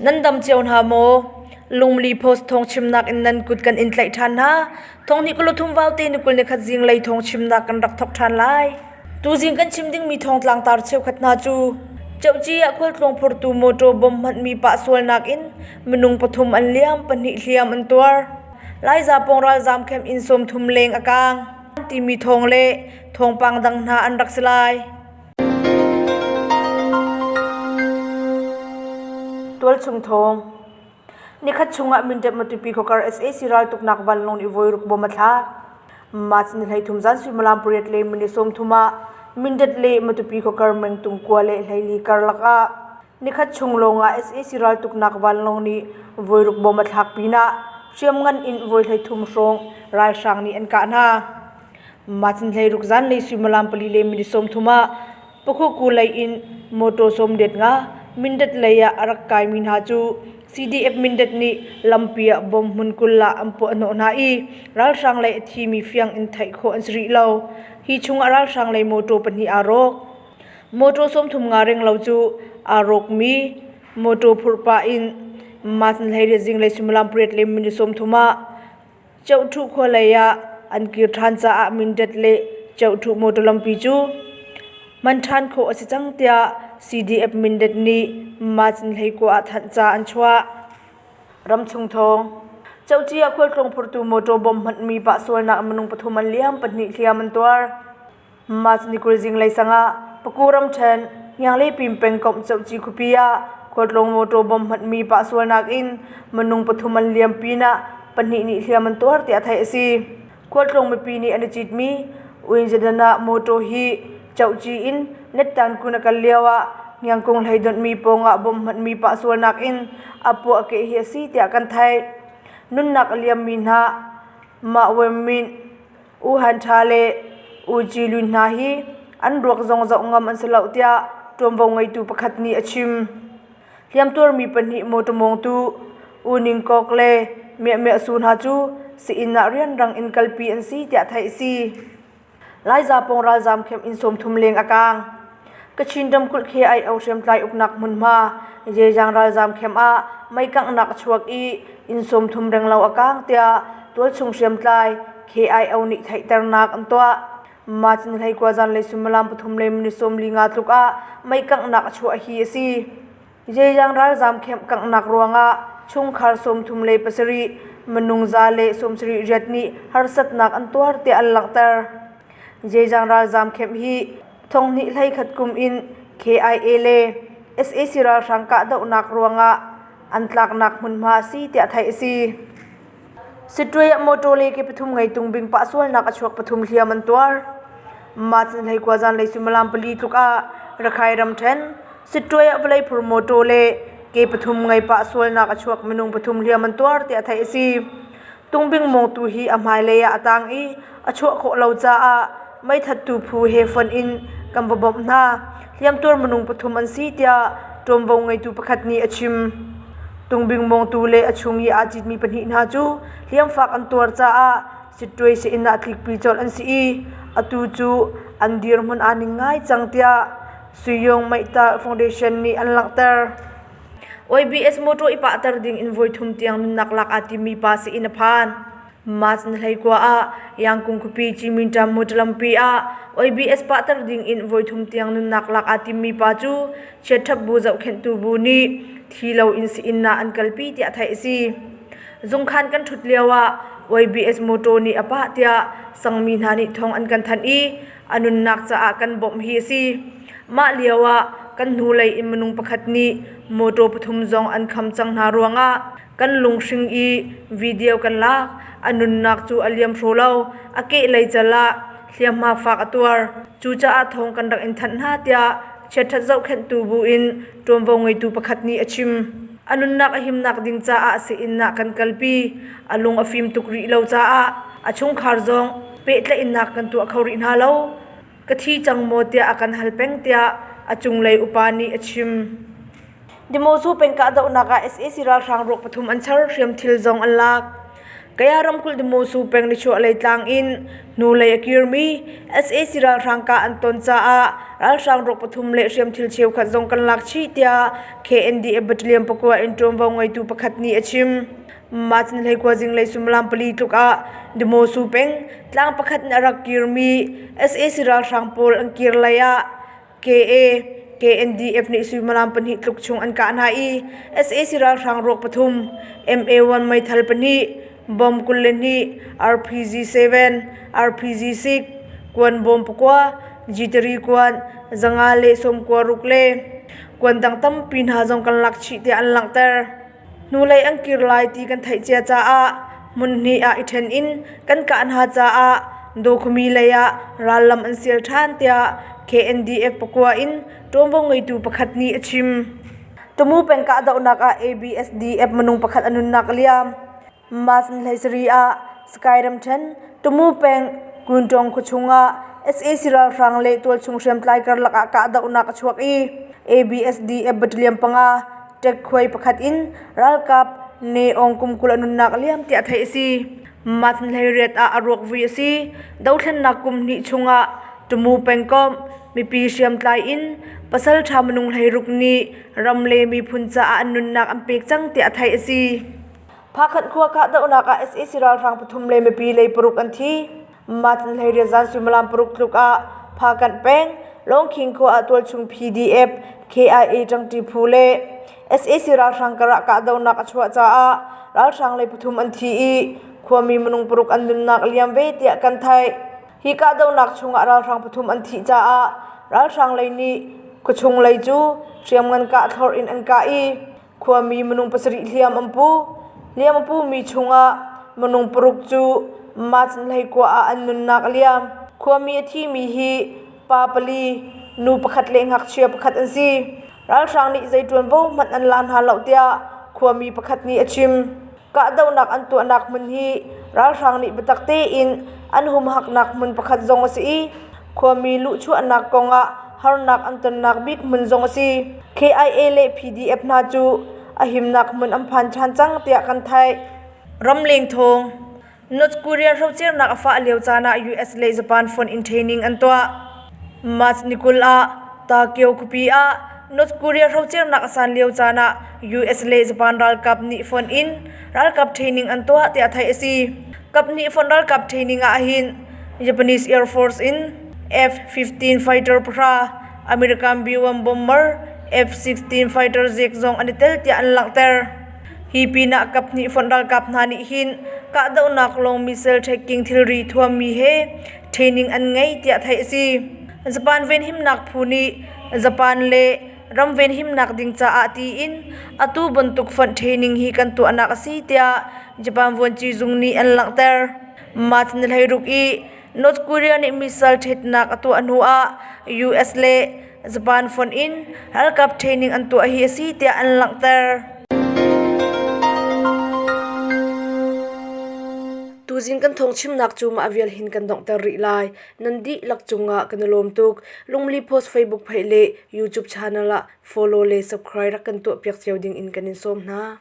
Nan dam cio hna maw? Lungli Post thawngchimnak in nan kut kan in tlaih ṭhan hna. Thonghnih kul thum vaute ni 21 zinglei thawngchimnak kan rak thawk ṭhan lai. Tuzing kan chim dingmi thawngtlang tar cheukhat hna cu Coci ah khualtlung phurtu mawṭaw bom hmanhmi pah sualnak in minung pathum an liam, pahnih hliam an tuar. Laiza pawng ralzaam camp inn 30 leng a kaang timi thawng le thawngpang dang hna an rak si lai. Tualchung thawng. Nikhat chungah Mindat Matupi khuakar sac raltuknak vanlawng nih voiruk bom a thlak. March ni 13 zan suimilam pariat le minute 30 ah Mindat le Matupi khuakar mengtung kua le 14 karlak ah nikhat chung lawngah sac raltuknak vanlawng nih voiruk bom a thlak pinah hriamngan in voi 33 hrawng ralhrang nih an kah hna. March ni 16 zanlei suimilam pali le minute 30 ah Pakhuku lei in mawtaw 75 Mindat lei ah a rak kaimi hna cu CDF Mindat nih lampi ah bom hmun 20 ah an puah hnawh hna i ralhrang lei a thimi fiang in theih khawh an si rih lo. Hi chungah ralhrang lei mawtaw pahnih aa rawk. Mawtaw 35 renglo cu aa rawkmi mawtaw phurh pah in March ni 18 zinglei suimilam pariat le minute 30 ah Cohṭhuh khua lei ah an kir ṭhan caah Mindat le Cohṭhuh motor lampi cu hman ṭhan khawh a si cang tiah CDF Mindat nih March ni 19 ah thanhca an chuah. Ramchung thawng. Coci ah khualtlung phurtu motor bom hmanhmi pah sualnak minung pathum an liam, pahnih hliam an tuar. March ni 20 zinglei sang ah Paku ramṭhen Hnianglepin pengkomh Cohci khuapi ah khualtlawng mawṭaw bom hmanhmi pah sualnak in minung pathum an liam pinah pahnih nih hliam an tuar tiah theih a si. Khualtlawng mipi nih an i citmi Uinjadan ah mawṭaw hi Cohci in Nettan kun a kal lio ah Hniangkung hlei donhmi pawngah bom hmanhmi pah sualnak in a puahkeh hi a si tiah kan theih. Nunnak a liammi hna Mah Wem Min U Han Ṭha le U Ci Lun hna hi an ruak zong zoh ngam an si lo tiah ṭuanvo ngeitu pakhat nih a chim. Hliamtuarmi pahnih mawṭaw mawngtu U Ning Kok le Miah Miah Su hna cu sii-inn ah rianrang in kalpi an si tiah theih a si. Laiza pawng ralzaam camp inn 30 leng a kaang. Kachin ramkulh KIO hriamtlai uknak hmunhma Zhejiang ralzaam camp ah mei kanghnak a chuak i inn 30 renglo a kaang tiah tualchung hriamtlai KIO nih theihternak an tuah. March ni 19 zanlei suimilam pathum le minute 45 tluk ah mei kanghnak a chuah hi a si. Zhejiang ralzaam camp kanghnak ruangah chungkhar 37 minung 170 riat nih harsatnak an tuar tiah an langhter. Zhejiang ralzaam camp hi Thonghnih 11 kum in KIA le sac ralhrang kahdohnak ruangah an tlaknak hmunhma a si tiah theih a si. Sittwe ah motor le ke pathum ngei tungbing pah sualnak a chuak pathum hliam an tuar. March ni 19 zanlei suimilam pali tluk ah Rakhine ramṭhen Sittwe ah vawlei phur motor le ke pathum ngei pah sualnak a chuak minung pathum hliam an tuar tiah theih a si. Tungbing mawngtu hi a hmailei ah a tang i a chuah khawh lo caah meithattu phu he fonh in kan va bawmh hna. Hliamtuar minung pathum an si tiah ṭuanvo ngeitu pakhat nih a chim. Tungbing mawngtu le a chung i aa citmi pahnih hna cu hliamfak an tuar caah Sittwe sii-inn ah tlikpi colh an si i atu cu an dirhmun aa ning ngai cang tiah Suyong Maihta Foundation nih an langhter. YBS motor i pahter ding in voithum tiang nunnak lak aa timmi pa sii-inn a phan. March ni 19 ah Yangkung khuapi Ciminṭam motor lampi ah YBS pahter ding in voithum tiang nunnak lak aa timmi pa cu chiatṭhap bu zohkhenhtu bu nih thi loin sii-inn ah an kalpi tiah theih a si. Zungkhan kan ṭhut lio ah YBS motor nih a pah tiah sangmi hna nih thawng an kan thanh i a nunnak caah kan bawmh hi a si. Mah lio ah kan hnulei in minung pakhat nih mawṭaw pathum zong an kham cang hna ruangah kan lunghring i video kan lak. A nunnak cu a liam hraw lo. A kehlei cal ah hliamhma fak a tuar. Cucaah thawng kan rak in thanh hna tiah chiatṭhat zohkhenhtu bu in ṭuanvo ngeitu pakhat nih a chim. A nunnak a himnak ding caah sii-inn ah kan kalpi. A lung a fim tuk rih lo caah a chungkhar zong pehtlaihnak kan tuah kho rih hna lo. Ka thi cang maw tiah a kan hal peng tiah a cunglei upa nih a chim. Demosu peng kahdohnak ah sac ralhrang ruak pathum an char, hriamthil zong an lak. Kaya ramkulh Demosu peng nichuahlei tlang in hnulei a kirmi sac ralhrang kah an ton caah ralhrang ruak pathum le hriamthil cheukhat zong kan lak chih tiah KNDF Battalion pakua in ṭuanvo ngeitu pakhat nih a chim. March ni 19 zinglei suimilam pali tluk ah Demosu peng tlang pakhat in a rak kirmi sac ralhrang pawl an kir lei ah KA, KNDF nih suimilam pahnih tluk chung an kah hna i sac ralhrang ruak pathum, MA-1 meithal pahnih, bomb 22, RPG-7, RPG-6, kuan bawm pakua, G3 kuan, zanga le sawmkua ruk le kuan dang tampi hna zong kan lak chih tiah an langhter. Hnulei an kir lai ti kan theih cia caah hmun hnih ah i ṭhen in kan kah hna caah Dawkhumi lei ah rallam an sial ṭhan tiah KNDF pakua in ṭuanvo ngeitu pakhat nih a chim. Tamu peng kahdohnak ah ABSDF minung pakhat a nunnak a liam. March ni 17 ah Sky ramṭhen Tamu peng Kuntong khuachung ah sac ralhrang le tualchung hriamtlai karlak ah kahdohnak a chuak i ABSDF battalion panga ṭekkhuai pakhat in ralkap Ne Aung kum 20 a nunnak a liam tiah theih a si. March ni 18 ah a ruak vui a si. Dothlennak kum hnih chungah Tamu pengkomh mipi hriamtlai in pasal ṭha minung 16 nih ram le miphun caah an nunnak an pek cang tiah theih a si. Phakhat khua kahdohnak ah sac ralhrang pathum le mipi lei paruk an thi. March ni 18 zan suimilam paruk tluk ah Phakanh peng Lawngkhing khua ah tualchung PDF, KIA ṭangṭi phu le sac ralhrang karah kahdohnak a chuah caah ralhrang lei pathum an thi i khuami minung paruk an nunnak a liam ve tiah kan theih. Hi kahdohnak chungah ralhrang pathum an thih caah ralhrang lei nih khuachung lei cu hriamngan kah thlorh in an kah i Khuami minung pasarih hliam an pu. Hliam a pumi chungah minung paruk cu March 19 ah an nunnak a liam. Khuami a thimi hi pa pali, nu pakhat le ngakchia pakhat an si. Ralhrang nih zei ṭuanvo hmanh an la hna lo tiah khuami pakhat nih a chim. Kahdohnak an tuahnak hmun hi ralhrang nih biatak tein an humhaknak hmun pakhat zong a si i khuami luhchuahnak kong ah harnak an tonnak bik hmun zong a si. KIA le PDF hna cu a himnak hmun an phan ṭhan cang tiah kan theih. Ramleng thawng North Korea hrocernak a fah lio caan ah US le Japan phone in training an tuah. March ni 20 ah Tokyo khuapi ah North Korea hrocernak a san lio caan ah US le Japan ralkap nih phone in ralkap training an tuah tiah theih a si. Kap nih phone ralkap training ah hin Japanese Air Force in F-15 fighter pahra, American B-1 bomber, F-16 fighter jet zong an i tel tiah an langhter. Hi pinah kaphnih fonh ralkap hna nih hin kahdohnak lawng missile tracking thilri thuammi he training an ngei tiah theih a si. Japan venhimnak phu nih Japan le ram venhimnak ding caah tiin atu bantuk fonh training hi kan tuahnak a si tiah Japan vuanci zung nih an langhter. March ni 16 i North Korea nih missile ṭhetnak a tuah hnu ah US le Japan fonh in ralkap training an tuah hi a si tiah an langhter. Tuzing kan thawngchimnak cu mah vial hin kan donghter rih lai. Nan dihlak cungah kan i lawm tuk. Lungli Post Facebook page le YouTube channel ah follow le subscribe rak kan tuahpiak cio ding in kan in sawm hna.